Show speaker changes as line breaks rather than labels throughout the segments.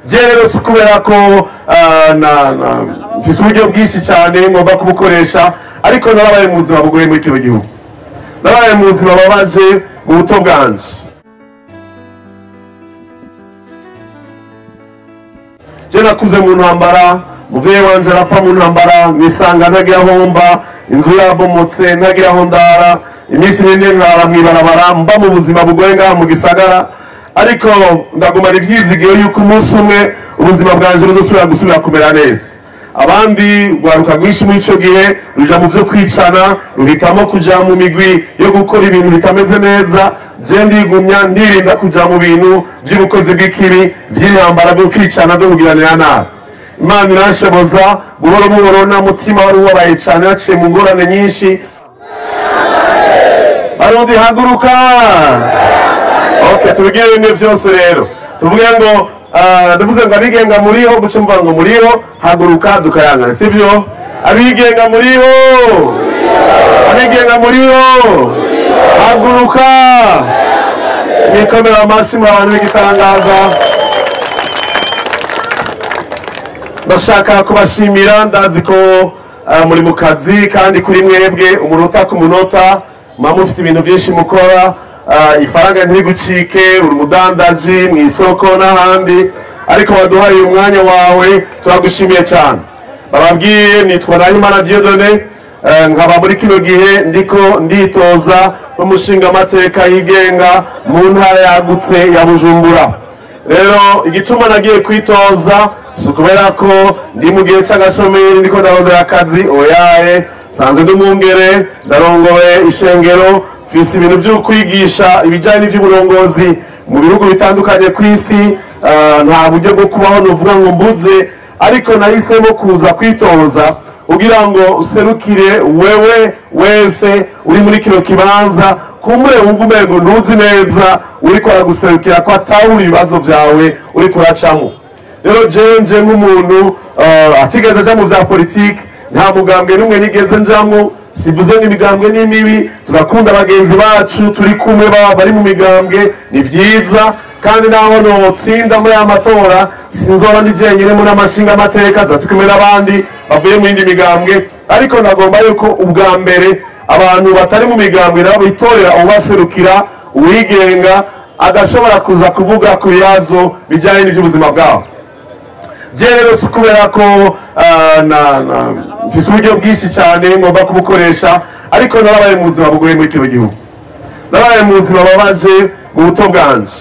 Je rero si kubera ko mfise uburyo bwinshi cyane ngomba kubukoresha, ariko narabaye mu buzima bugoye muri kino gihugu, narabaye mu buzima bubabaje mu buto bwanje. Je nakuze mu ntambara, umuvyeyi wanje arapfa mu ntambara, nisanga ntagira aho mba, inzu yabomotse ntagira aho ndara, iminsi mine nkara mw'ibarabara, mba mu buzima bugoye ngaha mu gisagara. Ariko ndagumana ivyizigiro yuko umunsi umwe ubuzima bwanje buzosubira gusubira kumera neza. Abandi rwaruka rwinshi muri ico gihe ruja mu vyo kwicana, ruhitamo kuja mu migwi yo gukora ibintu bitameze neza. Je ndigumya ndirinda kuja mu bintu vy'ubukozi bw'ikibi, vy'intambara, byo kwicana, byo kugiranira nabi. Imana iranshoboza buhoro buhoro, na mutima wari ubabaye cane, naciye mu ngorane nyinshi. Barundi haguruka! Okay, tubigire bimwe vyose rero. Tuvuge ngo ndavuze ngo abigenga muriho, guca mvuga ngo muriho, haguruka dukayangane, sivyo? Abigenga muriho, abigenga muriho, haguruka! Nikomera amashyi mu bantu b'igitangaza. Ndashaka kubashimira, ndazi ko muri mu kazi kandi kuri mwebwe umunota ku munota muba mufite ibintu byinshi mukora. Ifaranga ntirigucike, uri umudandaji mu isoko n'ahandi, ariko waduhaye umwanya wawe, turagushimiye cyane. Bababwiye nitwa Nahimana Dieudonné, nkaba muri kino gihe ndiko nditoza n'umushingamateka yigenga mu ntara yagutse ya Bujumbura. Rero igituma nagiye kwitoza si ukubera ko ndi mu gihe cy'agashomeri ndiko ndarondera akazi, oyaye, sanze ndi umwungere, ndarongoye ishengero, mfise ibintu byo kwigisha ibijyanye n'iby'uburongozi mu bihugu bitandukanye ku isi. Nta buryo bwo kubaho nuvuga ngo mbuze, ariko nahisemo kuza kwitoza kugira ngo userukire wewe wese uri muri kino kibanza, kumbure wumva umengo ntuzi neza uriko araguserukira ko atahura ibibazo vyawe uriko uracamwo. Rero jewe nje nk'umuntu atigeze aja mu vya politike, nta mugambwe n'umwe nigeze njamwo. Sivuze ngo imigambwe ni mibi, turakunda bagenzi bacu turi kumwe bari mu migambwe, ni vyiza. Kandi naho notsinda muri aya matora sinzoba ndi jenyine muri amashinga amateka, tuba turi kumwe n'abandi bavuye mu yindi migambwe. Ariko nagomba yuko ubwa mbere abantu batari mu migambwe nabo bitorera ubaserukira, uwigenga agashobora kuza kuvuga ku bibazo bijyanye n'iby'ubuzima bwabo. Je rero si kubera ko mfise uburyo bwinshi cyane ngomba kubukoresha, ariko narabaye mu buzima bugoye muri kino gihugu, narabaye mu buzima bubabaje mu buto bwanje.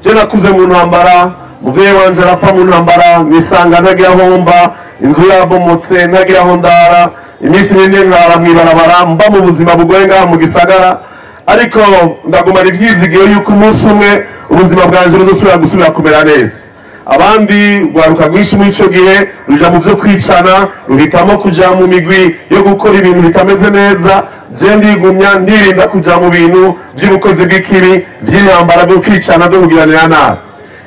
Je nakuze mu ntambara, umuvyeyi wanje arapfa mu ntambara, nisanga ntagira aho mba, inzu yabomotse ntagira aho ndara, iminsi mine nkara mw'ibarabara, mba mu buzima bugoye ngaha mu gisagara. Ariko ndagumana ivyizigiro yuko umunsi umwe ubuzima bwanje buzosubira gusubira kumera neza. Abandi rwaruka rwinshi muri ico gihe ruja mu vyo kwicana, ruhitamo kuja mu migwi yo gukora ibintu bitameze neza. Je ndigumya ndirinda kuja mu bintu vy'ubukozi bw'ikibi, vy'intambara, byo kwicana, byo kugiranira nabi.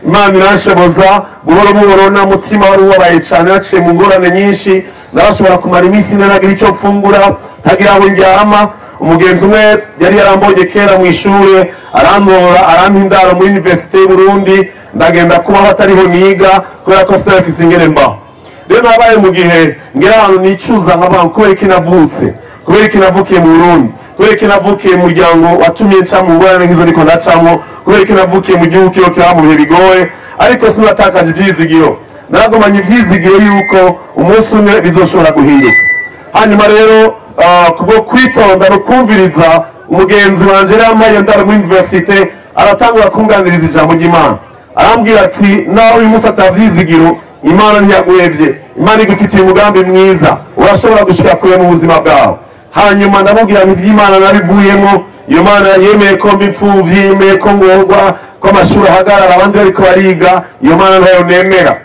Imana iranshoboza buhoro buhoro, na mutima wari ubabaye cane, naciye mu ngorane nyinshi, narashobora kumara iminsi ine ntagira ico mfungura, ntagira aho ndyama. Umugenzi umwe yari yarambonye kera mw'ishure, arantora arampa indaro muri Université y'u Burundi, ndagenda kubaho atariho niga kubera ko sinari ingene mbaho. Rero nabaye mu gihe ngera ahantu nicuza nkavuga ngo kubera iki navutse, kubera iki navukiye mu Burundi, kubera iki navukiye mu muryango watumye nca mu ngorane nk'izo ndiko ndacamwo, kubera iki navukiye mu gihugu kiriho kiraba mu bihe bigoye. Ariko sinatakaje ivyizigiro, naragumanye ivyizigiro yuko umunsi umwe bizoshobora guhinduka. Hanyuma rero kubwo kwitonda no kumviriza umugenzi wanje yari yampaye indaro muri universite, aratangura kunganiriza ijambo ry'Imana, arambwira ati naho uyu munsi atavyizigiro, Imana ntiyaguhevye, Imana igufitiye umugambi mwiza, urashobora gushika kure mu buzima bwawe. Hanyuma ndamubwira nti ivy'Imana nabivuyemo, iyo Mana yemeye ko mba imfuvyi, yemeye ko ngorwa, ko amashuri ahagarara abandi bariko bariga, iyo Mana ntayo nemera.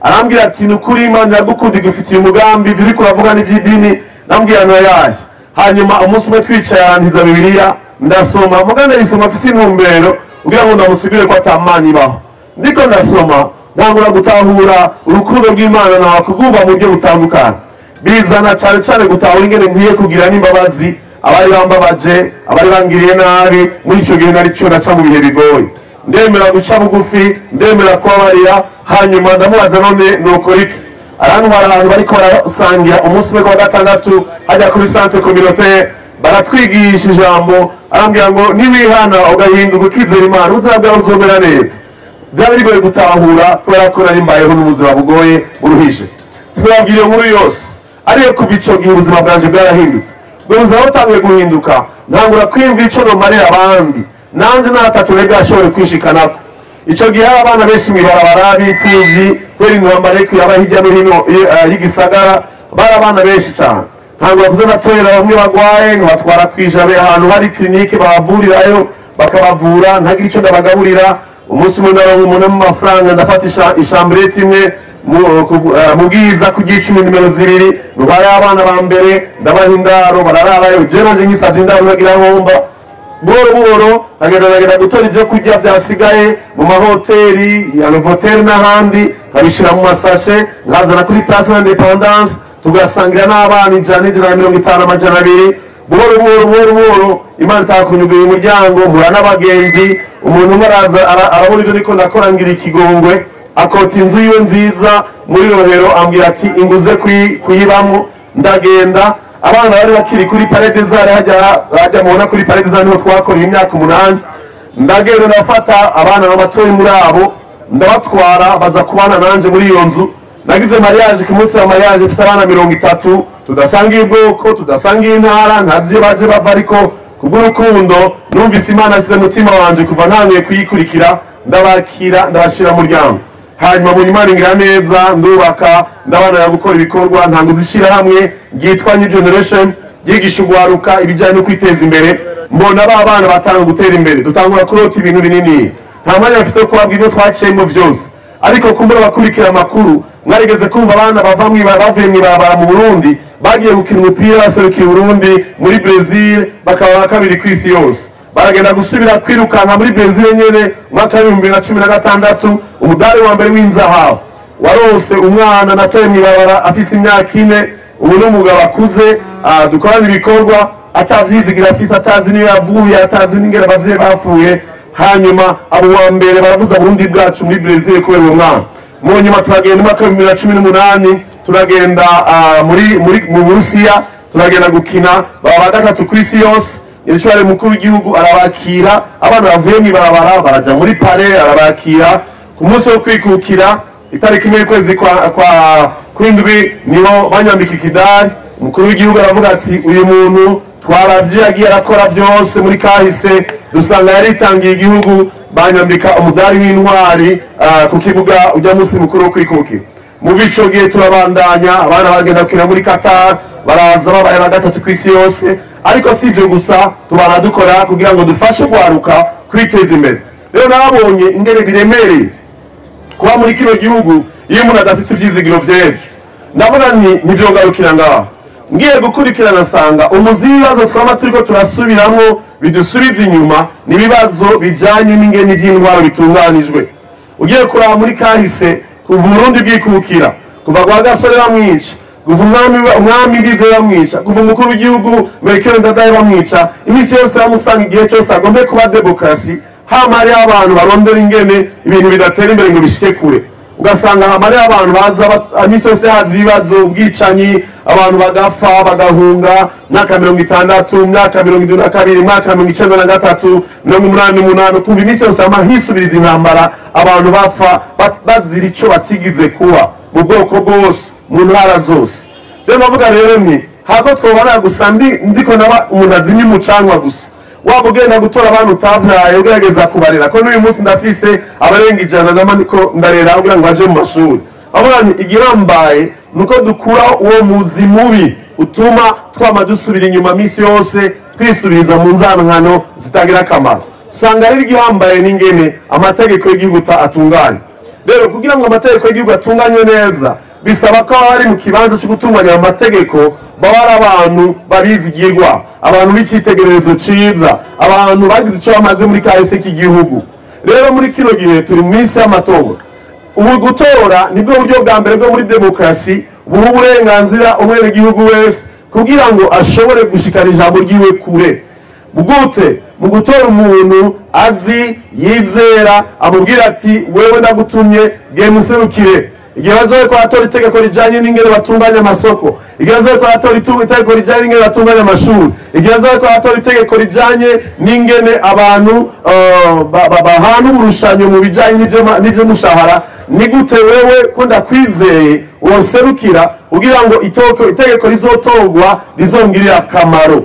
Arambwira ati ni ukuri Imana iragukunda, igufitiye umugambi, ivyo uriko uravuga ni ivy'idini. Ndamubwira nti oyaye. Hanyuma umunsi umwe twicaye arantiza Bibiliya, ndasoma, muga ndayisoma mfise intumbero kugira ngo ndamusigure ko ata Mana ibaho. Ndiko ndasoma ntangura gutahura urukundo rw'Imana nakugumva mu buryo butandukanye, bizana cyane cyane gutahura ingene nkwiye kugira n'imbabazi abari bambabaje, abari bangiriye nabi muri ico gihe nari co naca mu bihe bigoye. Ndemera guca bugufi, ndemera kubabarira. Hanyuma ndamubaza none nukora iki? Arantwara ahantu bariko barasangira umunsi umwe kuwa gatandatu hajya kuri centre communautaire, baratwigisha ijambo, arambwira ngo niwihana ugahinduka ukizera Imana ubuzima bwawe buzomera neza. Byaba bigoye gutahura kubera ko nari mbayeho n'ubuzima bugoye buruhije. Sinababwira iyo nkuru yose, ariyo kuva ico gihe ubuzima bwanje bwarahindutse. Ubwo buzima butanguye guhinduka, ntangura kwiyumvira ico nomarira abandi, nanje n'abatatu bari bwashoboye kwishikanako. Ico gihe hari abana benshi mw'ibarabara b'imfuvyi kubera intambara iriko iraba hirya no hino y'igisagara, bari abana benshi cane. Ntangura kuza ndatorera bamwe bagwaye nkabatwara kw'ijabe ahantu hari clinique babavurirayo bakabavura, ntagira ico ndabagaburira. Umunsi umwe ndaronka umuntu mu mafaranga, ndafata ishambrete imwe mu bwiza ku gicumi nimero 2, ntwara abana ba mbere ndabaha indaro barararayo, je nanje nkisavye indaro ntagira homba. Buhoro buhoro nkagenda gutora ibyo kurya byasigaye mu mahoteli ya Novotel n'ahandi, nkabishira mu masashe nkazana kuri Place l'Independance, tugasangira n'abana 100, 150, 200. Buhoro buhoro buhoro buhoro Imana itakunyugura umuryango, mpura n'abagenzi. Umuntu umwe araza arabona ibyo ndiko ndakora, ngira ikigongwe, akota inzu yiwe nziza muri Rohero, ambwira ati inguze kuyibamo. Ndagenda, abana bari bakiri kuri Palais des Arts, hajya mubona kuri Palais des Arts niho twakoreye imyaka 8. Ndagenda ndafata abana b'abatoyi muri abo ndabatwara, baza kubana nanje muri iyo nzu. Nagize mariage, ku munsi wa mariage mfise abana 30, tudasangiye ubwoko, tudasangiye intara, ntazi iyo baje bava, ariko kubw'urukundo numvise Imana asize umutima wanje kuva ntangiye kuyikurikira, ndabakira ndabashira mu muryango. Hanyuma mu Imana ingira neza, ndubaka, ndabana gukora ibikorwa, ntanguza ishirahamwe ryitwa New Generation ryigisha ugwaruka ibijyanye no kwiteza imbere. Mbona ba bana batanga gutera imbere, dutangura kurota ibintu binini. Nta mwanya mfise wo kubabwira ibyo twaciyemo vyose, ariko kumbura abakurikira amakuru mwarigeze kumva abana bava bavuye mw'ibarabara mu Burundi bagiye gukina umupira baserukiye Burundi muri Brazil, bakaba ba kabiri kw'isi yose. Baragenda gusubira kwirukanka muri Brazil nyene mwaka w'ibihumbi bibiri na cumi na gatandatu, umudari wa mbere w'inzahabu warose umwana natoye mw'ibarabara afise imyaka 4, ubu ni umugabo akuze, dukorana ibikorwa atavyizigira afise, atazi niyo yavuye, atazi n'ingene abavyeyi bapfuye. Hanyuma abo wa mbere baravuza Burundi bwacu muri Brazil kubera uwo mwana. Mu nyuma turagenda umwaka w'ibihumbi bibiri na cumi n'umunani, turagenda mu Burusiya, turagenda gukina, baba ba gatatu kw'isi yose. Nyiricubahiro mukuru w'igihugu arabakira, abana bavuye mw'ibarabara baraja muri pare arabakira. Ku munsi wo kwikukira itariki 1 y'ukwezi kwa kw'indwi niho banyambika ikidari. Umukuru w'igihugu aravuga ati uyu muntu twaravye yagiye arakora byose muri kahise, dusanga yaritangiye igihugu, banyambika umudari w'intwari ku kibuga ujya munsi mukuru wo kwikukira. Mu bico gihe turabandanya, abana bagenda gukina muri Qatar, baraza babaye ba gatatu kw'isi yose. Ariko si ivyo gusa, tubana dukora kugira ngo dufashe gwaruka kwiteza imbere. Rero narabonye ingene biremereye kuba muri kino gihugu iyo umuntu adafite ivyizigiro vy'ejo. Ndabona nti ntivyogarukira ngaho, ngiye gukurikirana nsanga umuzi w'ibibazo twama turiko turasubiramwo bidusubiza inyuma ni ibibazo bijanye n'ingene ivy'intwaro bitunganijwe. Ugiye kuraba muri kahise, kuva Uburundi bwikukira, kuva kwa Gasore bamwica, kuva umwami Ndize bamwica, kuva umukuru w'igihugu Melchior Ndadaye bamwica, iminsi yose bamusanga igihe cyose agombe kuba demokarasi, hama hariho abantu barondera ingene ibintu bidatera imbere ngo bishike kure. Ugasanga hama hariho abantu baza iminsi yose haza ibibazo, ubwicanyi, abantu bagapfa bagahunga, myaka 60, myaka 72, myaka 93, 88, ukumva iminsi yose hama hisubiriza intambara, abantu bapfa bazira ico batigize kuba mu bwoko bwose, mu ntara zose. Rero ndavuga rero nti hako twobana gusa ndiko naba umuntu azimya umucanwa gusa, waba ugenda gutora abantu utavyaye ugerageza kubarera, ko n'uyu munsi ndafise abarenga 100 n'amaniko ndarera kugira ngo baje mu mashuri. Avuga nti igihambaye nuko dukura uwo muzi mubi utuma twama dusubira inyuma misi yose, twisubiriza mu nzankano zitagira akamaro. Usanga rero igihambaye n'ingene amategeko y'igihugu atunganye. Rero kugira ngo amategeko y'igihugu atunganywe neza, bisaba ko abari mu kibanza cyo gutunganya amategeko baba ari abantu babizigirwa, abantu b'icitegererezo ciza, abantu bagize ico bamaze muri kahise k'igihugu. Rero muri kino gihe turi mu minsi y'amatora. Ubu gutora nibwo buryo bwa mbere bwo muri demokarasi buha uburenganzira umwenegihugu wese kugira ngo ashobore gushikana ijambo ryiwe kure. Gute? Mu gutora umuntu azi, yizera, amubwira ati wewe ndagutumye, genda userukire. Igihe bazobe baratora itegeko rijanye n'ingene batunganya amasoko, igihe bazobe baratora itegeko rijanye n'ingene batunganya amashuri, igihe bazobe baratora itegeko rijanye n'ingene abantu bahana uburushanyo mu bijanye n'ivy'umushahara, ni gute wewe ko ndakwizeye woserukira kugira ngo itegeko rizotorwa rizongirira akamaro?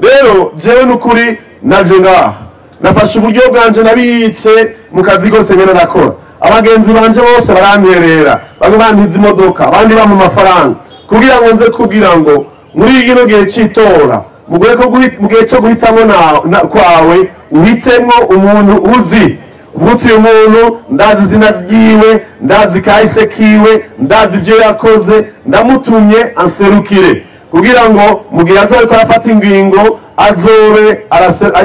Rero jewe n'ukuri naje ngaha nafashe uburyo bwanje, nabitse mu kazi kose ngenda nakora. Abagenzi banje bose baranterera, bamwe bantiza imodoka, abandi bampa amafaranga kugira ngo nze kugira ngo muri kino gihe c'itora, mu gihe cyo guhitamwo kwawe, uhitemwo umuntu uzi. Uvuga uyu muntu ndazi izina ryiwe, ndazi kahise kiwe, ndazi ibyo yakoze, ndamutumye anserukire kugira ngo mu gihe azobe ariko arafata ingingo azobe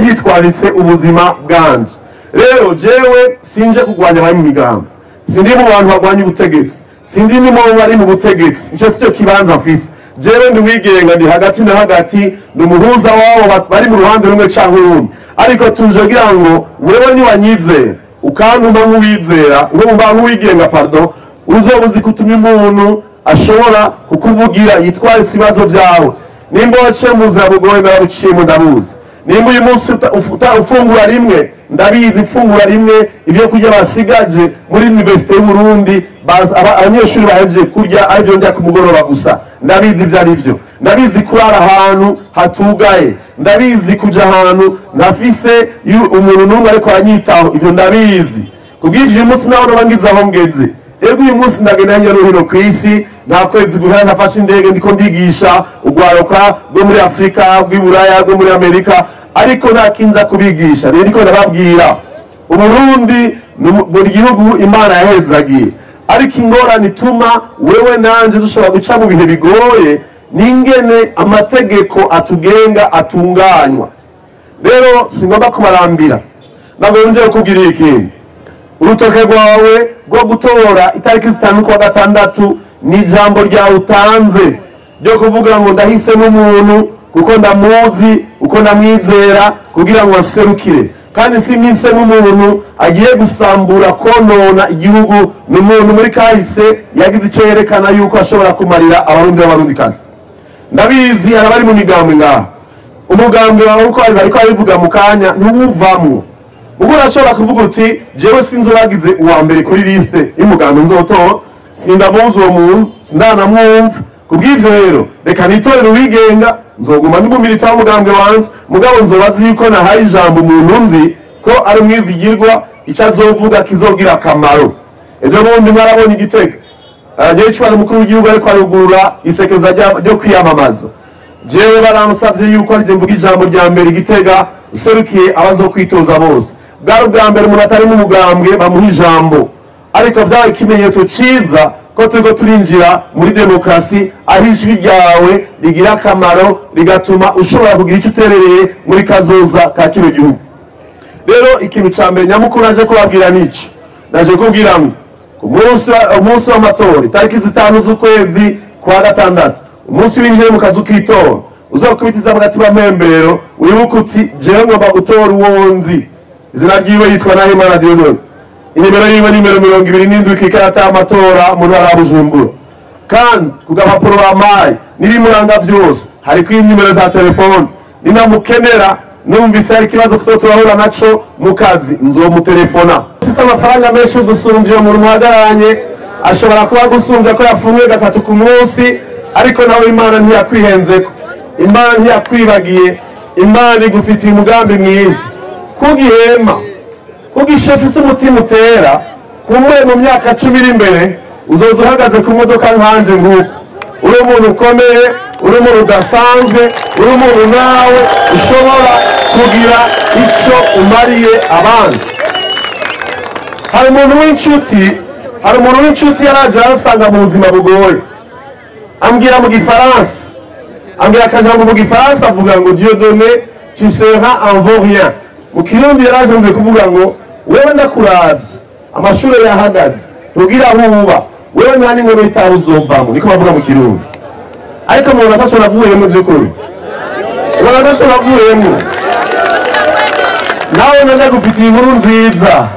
yitwaritse ubuzima bwanje. Rero jewe sinje kurwanya abari mu migambi, sindi mu bantu barwanya ubutegetsi, sindi ni mu bari mu butegetsi, ico sico kibanza mfise. Jewe ndi wigenga, ndi hagati na hagati, ndi umuhuza wabo bari mu ruhande rumwe canke urundi. Ariko tuje kugira ngo wewe niwanyizera ukantuma nk'uwizera, nkumva nk'uwigenga, pardon, uzoba uzi kutumya umuntu ashobora kukuvugira yitwaritse ibibazo vyawe. Nimba waciye mu buzima bugoye, ndabuciyemo, ndabuzi. Nimba uyu munsi ufungura rimwe, ndabizi, ifungura rimwe ibyo kurya basigaje muri Université y'u Burundi, abanyeshuri bahejeje kurya arivyo ndya ku mugoroba gusa, ndabizi ivyo ari vyo. Ndabizi kurara ahantu hatugaye, ndabizi kuja ahantu ntafise umuntu n'umwe ariko aranyitaho, ivyo ndabizi. Kubw'ivyo uyu munsi naho noba ngize aho ngeze. Ego uyu munsi ndagenda hirya no hino kw'isi, nta kwezi guhera ntafashe indege ndiko ndigisha urwaruka rwo muri Afrika, rw'i Buraya, rwo muri Amerika, ariko nta kinza kubigisha. Rero ndiko ndababwira, Uburundi ni buri gihugu Imana yahezagiye, ariko ingorane ituma wewe nanje dushobora guca mu bihe bigoye n'ingene amategeko atugenga atunganywa. Rero singomba kubarambira, ntabwo ngiye kukubwira ikintu. Urutoke rwawe rwo gutora itariki 5 kwa gatandatu ni ijambo ryawe utanze ryo kuvuga ngo ndahisemo umuntu kuko ndamuzi, kuko ndamwizera, kugira ngo aserukire. Kandi si mpisemo umuntu agiye gusambura konona igihugu, ni umuntu muri kahise yagize icyo yerekana yuko ashobora kumarira abarundi n'abarundikazi. Ndabizi hari abari mu migambwe ngaha, umugambwe wawe uko bariko babivuga mu kanya ntiwuvamwo. Ubwo urashobora kuvuga uti jewe sinzi uwagize uwa mbere kuri liste y'umugambwe nzotora, sindamuzi uwo muntu, sindanamwumva. Kubw'ivyo rero reka nitorere uwigenga, nzoguma ndi mu milita w'umugambwe wanje, mugabo nzobazi yuko nahaye ijambo umuntu nzi ko ari umwizigirwa, ico azovuga kizogira akamaro. Ejo bundi mwarabonye Igitega, nyecwari mukuru w'igihugu ariko arugurura isekeza ryo kwiyamamaza. Jewe baransavye yuko arije mvuga ijambo rya mbere Igitega, serukiye abazokwitoza bose. Bwari ubwa mbere umuntu atari mu mugambwe bamuha ijambo, ariko vyabaye ikimenyetso ciza ko turiko turinjira muri demokrasi, aho ijwi ryawe rigira akamaro rigatuma ushobora kugira ico uterereye muri kazoza ka kino gihugu. Rero ikintu ca mbere nyamukuru naje kubabwira nico, naje kubwira ngo ku munsi w'amatora itariki 5 z'ukwezi kwa gatandatu, umunsi winjiye mu kazu k'itora, uzokubitiza hagati b'ampembero, wibuke uti jewe ngomba gutora uwo nzi, izina ryiwe yitwa Nahimana Dieudonne, inimero yiwe nimero 27 kw'ikarata y'amatora mu ntara ya Bujumbura. Kandi ku gapapuro bampaye n'ibimuranga vyose hariko inimero za telefone, ninamukenera numvise hari ikibazo kuko turahura naco mu kazi nzomutelefona. Ufise amafaranga menshi gusumbya uwo muntu muhagararanye, ashobora kuba agusumbya ko yafunguye 3 ku munsi, ariko nawe Imana ntiyakwihenzeko, Imana ntiyakwibagiye, Imana igufitiye umugambi mwiza. Kugihema kugisha ufise umutima utera, kumwe mu myaka 10 iri imbere uzoza uhagaze ku modoka nkanje nguko, uri umuntu ukomeye, uri umuntu udasanzwe, uri umuntu nawe ushobora kugira ico umariye abandi. Hari umuntu w'inshuti yaraje arasanga mu buzima bugoye, ambwira mu gifaransa, ambwira akajambo mu gifaransa avuga ngo Dieudonné tu seras un vaurien. Mu kirundi yaraje ngo kuvuga ngo wewe ndakuravye amashure yahagaze ntugira aho uba, wewe nta n'inkono y'itabi uzovamwo, niko bavuga mu kirundi. Ariko umuntu ataco navuyemwo vy'ukuri, umuntu ataco navuyemwo. Nawe ndagufitiye inkuru nziza.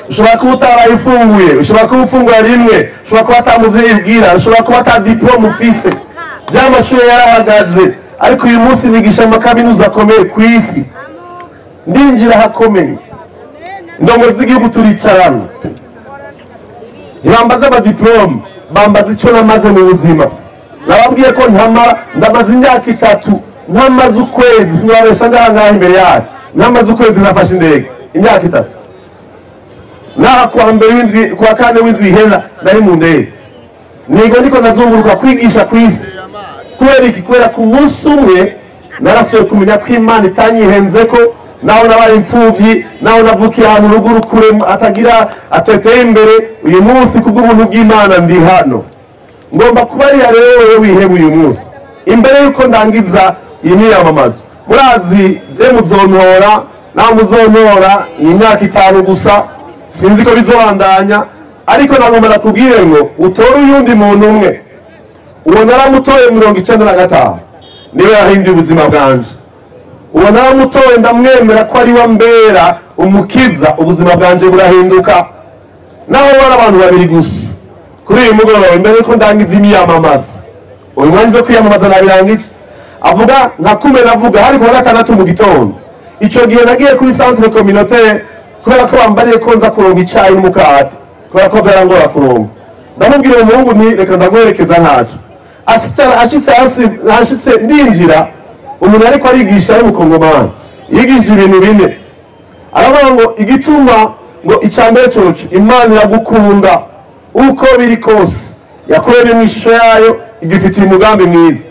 Ushobora kuba utarayifunguye, ushobora kuba ufungura rimwe, ushobora kuba atamuvyeyi ubwira, ushobora kuba ata diplome ufise, by'amashuri yarahagaze, ariko uyu munsi nigisha mu makaminuza akomeye ku isi, ndinjira ahakomeye, indongo z'igihugu turicarana, ntibambaze amadiplome, bambaza icyo namaze mu buzima. Nababwiye ko ntamara, ndamaze imyaka 3 ntamaze ukwezi, sinabesha ngaha ngaha imbere yayo, ntamaze ukwezi nafashe indege imyaka 3. Naha kuwa mbere w'indwi, kuwa kane w'indwi ihera nari mu ndege, nigo ndiko nazunguruka kwigisha ku isi. Kubera iki? Kubera ku munsi umwe narasuye kumenya ko Imana itanyihenze, ko naho nabaye imfuvyi, naho navukiye ahantu ruguru kure atagira ateteye imbere, uyu munsi kubw'ubuntu bw'Imana ndi hano. Ngomba kuba ari rero wewe wiheba uyu munsi. Imbere yuko ndangiza iyi miyamamazo, murazi je muzontora, naho muzontora ni imyaka 5 gusa, sinzi ko bizobandanya, ariko nagomba nakubwire ngo utore uyundi muntu umwe. Uwo naramutoye 95 niwe yahinduye ubuzima bwanje. Uwo naramutoye ndamwemera ko ari we mbera umukiza, ubuzima bwanje burahinduka. Naho bari abantu babiri gusa kuri uyu mugoroba, imbere yuko ndangiza imiyamamazo, uyu mwanya wo kwiyamamaza nabirangije, avuga nka kume navuga hari kuwa gatandatu mu gitondo. Ico gihe nagiye kuri centre communautaire kubera ko bambariye ko nza kuronka icayi n'umukate, kubera ko byarangora kuronka. Ndamubwira umuhungu nti reka ndaguherekeza ntaco. Ashitse hasi, ashitse ndinjira, umuntu ariko arigisha ari umukongomani, yigisha ibintu bine. Aravuga ngo igituma ngo icambere coco Imana iragukunda uko biri kose, yakoreye mu ishusho yayo, igifitiye umugambi mwiza.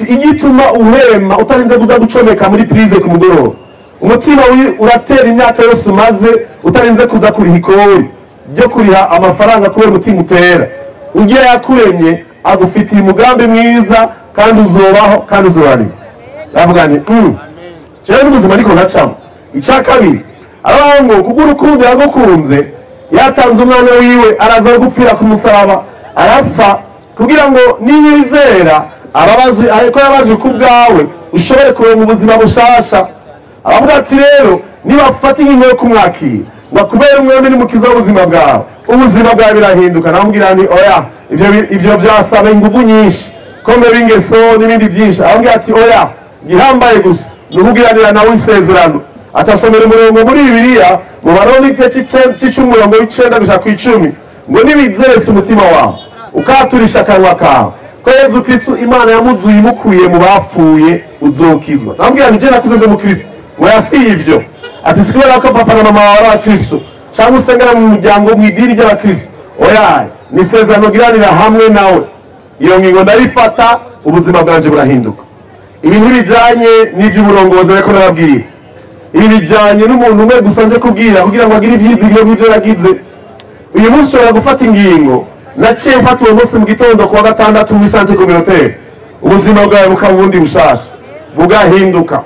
Igituma uhema utarinze kuza gucomeka muri prise ku mugoroba, umutima uratera imyaka yose umaze utarinze kuza kuriha ikori ryo kuriha amafaranga kubera umutima utera. Ugiye yakuremye agufitiye umugambi mwiza, kandi uzobaho kandi uzoranira. Ndavuga nti jewe n'ubuzima ariko ndacamo. Icya kabiri, aravuga ngo kubw'urukundo yagukunze yatanze umwana wiwe araza gupfira ku musaraba, arapfa kugira ngo niwizera ababazwe, ariko yabajwe ku bwawe ushobore kuronka ubuzima bushasha. Aravuga ati rero nibafata ingingo yo kumwakira ngo akubere umwami n'umukiza w'ubuzima bwawe, ubuzima bwawe birahinduka. Namubwira nti oya, ivyo byasaba inguvu nyinshi, kombe b'ingeso n'ibindi byinshi. Aramubwira ati oya, gihambaye gusa ni ukugiranira nawe isezerano. Aca asomera umurongo muri Bibiliya mu Baroma igice c'icumi, umurongo w'icenda gushika kw'icumi, ngo nibizerese umutima wawe ukaturisha akanwa kawe ko Yezu Kristo Imana yamuzuye imukuye mu bapfuye uzokizwa. Aramubwira nti je nakuze ndi umukristo, ngo si ivyo. Ati si kubera ko papa na mama bawe ari abakristo cyangwa usengera mu muryango mu idini ry'abakristo, oya, ni isezerano giranira hamwe nawe. Iyo ngingo ndayifata, ubuzima bwanje burahinduka. Ibi ntibijanye n'ivy'uburongozi ariko nababwira, ibi bijanye n'umuntu umwe gusa nje kubwira kugira ngo agire ivyizigiro nk'ivyo yagize. Uyu munsi ushobora gufata ingingo. Naciye mfata uwo munsi mu gitondo kuwa gatandatu muri centre communautaire, ubuzima bwawe bukaba ubundi bushasha, bugahinduka.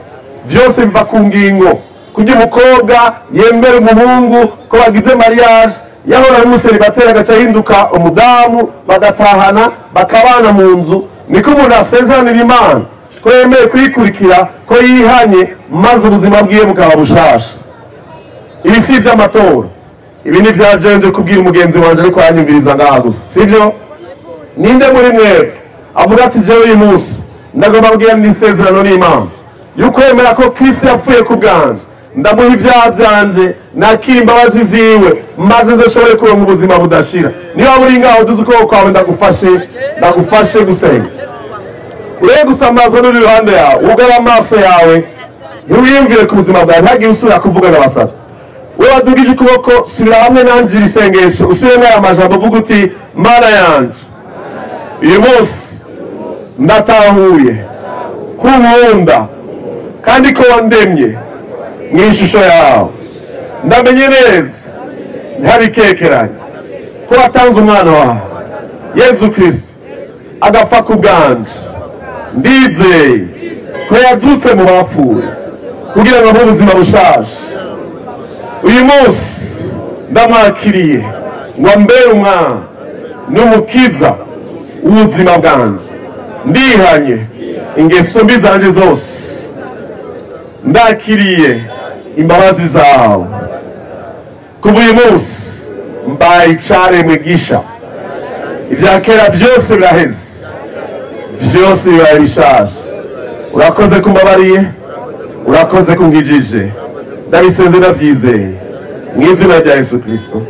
Vyose biva ku ngingo. Kugira umukobwa yemera umuhungu ko bagize mariage, yahora ari umuseribateri agaca ahinduka umudamu, bagatahana bakabana mu nzu. Niko umuntu asezeranira Imana ko yemeye kuyikurikira, ko yihanye, maze ubuzima bwiwe bukaba bushasha. Ibi si ivy'amatora, ibi ni vya jewe kubwira umugenzi wanje ariko aranyumviriza ngaha gusa, sivyo? Ninde muri mwebwe avuga ati jewe uyu munsi ndagomba kugira n'isezerano n'Imana yukwemera ko Kristo yapfuye ku bwanje, ndamuha ibyaha byanje, nakira imbabazi ziwe, maze nzoshobore kuronka ubuzima budashira. Niba uri ngaho uduze ukuboko kwawe, ndagufashe gusenga. Urebe gusa amaso n'uri iruhande yawe, ugare amaso yawe, ntiwiyumvire ku buzima bwawe, ntihagire usubira kuvuga ndabasavye. Wewe wadugije ukuboko, subira hamwe nanje iri sengesho, usubiremo aya majambo uvuga uti Mana yanje, uyu munsi ndatahuye ko unkunda kandi ko wandemye mu ishusho yawe. Ndamenye neza ntabikekeranye ko watanze umwana wawe Yezu Kristo agapfa ku bwanje. Ndizeye ko yazutse mu bapfuye kugira ngo abe ubuzima bushaje. Uyu munsi ndamwakiriye ngo ambere umwana n'umukiza w'ubuzima bwanje. Ndihanye ingeso mbi zanje zose, ndakiriye Imbabazi zawe. Kuva uyu munsi mbaye icaremwe gisha, ibya kera byose biraheze, byose bibaye bishasha. Urakoze kumbabariye, urakoze kunkijije, ndabisenze ndabyizeye mu izina rya Yesu Kristo,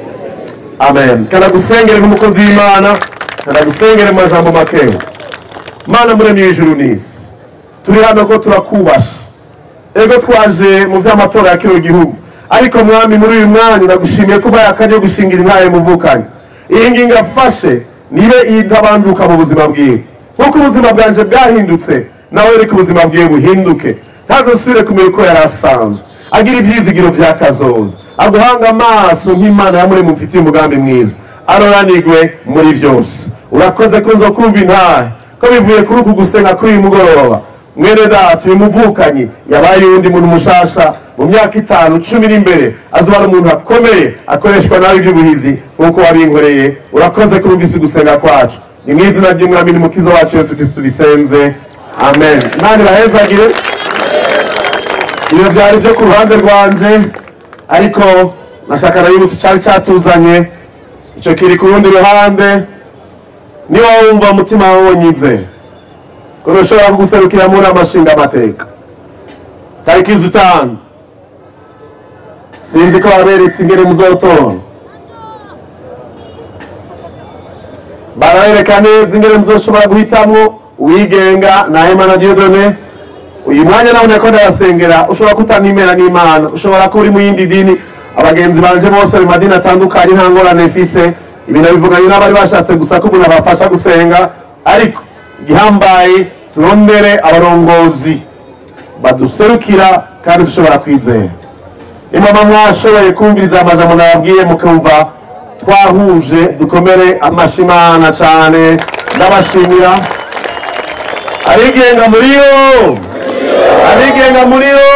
amen. Kanagusengere nk'umukozi w'Imana, kanagusengere mu majambo makeya. Mana muremyi w'ijuru n'isi, turi hano ko turakubasha. Ego twaje mu vy'amatora ya kino gihugu, ariko mwami muri uyu mwanya ndagushimiye kuba yakajye gushingira intaye muvukanye. Iyi ngingo afashe nibe intabanduka mu buzima bwiwe, nkuko ubuzima bwanje bwahindutse, nawe reka ubuzima bwiwe buhinduke, ntazosubire kumenya uko yari asanzwe, agira ivyizigiro vya kazoza, aguhanga amaso nk'Imana yamuremye umfitiye umugambi mwiza, aroranigwe muri vyose. Urakoze ko nzokumva intahe ko bivuye kuri uku gusenga kuri uyu mugoroba. Mwene data uyu muvukanyi yabaye uwundi muntu mushasha, mu myaka 5 10 imbere azoba ari umuntu akomeye, akoreshwa nabi iby'ubuhizi nk'uko wabinkoreye. Urakoze kurumvise gusenga kwacu, ni mu izina ry'Umwami n'Umukiza wacu Yesu Kristo bisenze, amen. Imana ibahezagire. Ibyo byari byo ku ruhande rwanje, ariko nashaka nabibutse icyari cyatuzanye, icyo kiri ku rundi ruhande. Niba wumva umutima wawe wonyize ko ushobora kuguserukira muri amashinga amateka tariki 5, sinzi ko baberetse ingene muzotora, barabereka neza ingene muzoshobora guhitamwo uwigenga na Nahimana Dieudonné. Uyu mwanya nabona ko ndabasengera, ushobora kutanimera n'Imana, ushobora kuba uri mu yindi dini. Abagenzi banje bose mu madini atandukanye nta ngorane mfise, ibi nabivuganye n'abari bashatse gusa ko umuntu abafasha gusenga, ariko igihambaye turondere abarongozi baduserukira kandi dushobora kwizera. Imama mwashoboye kumviriza amajambo nababwiye, mukumva twahuje, dukomere amashimana cyane. Ndabashimira. Abigenga muri yo, abigenga muri yo.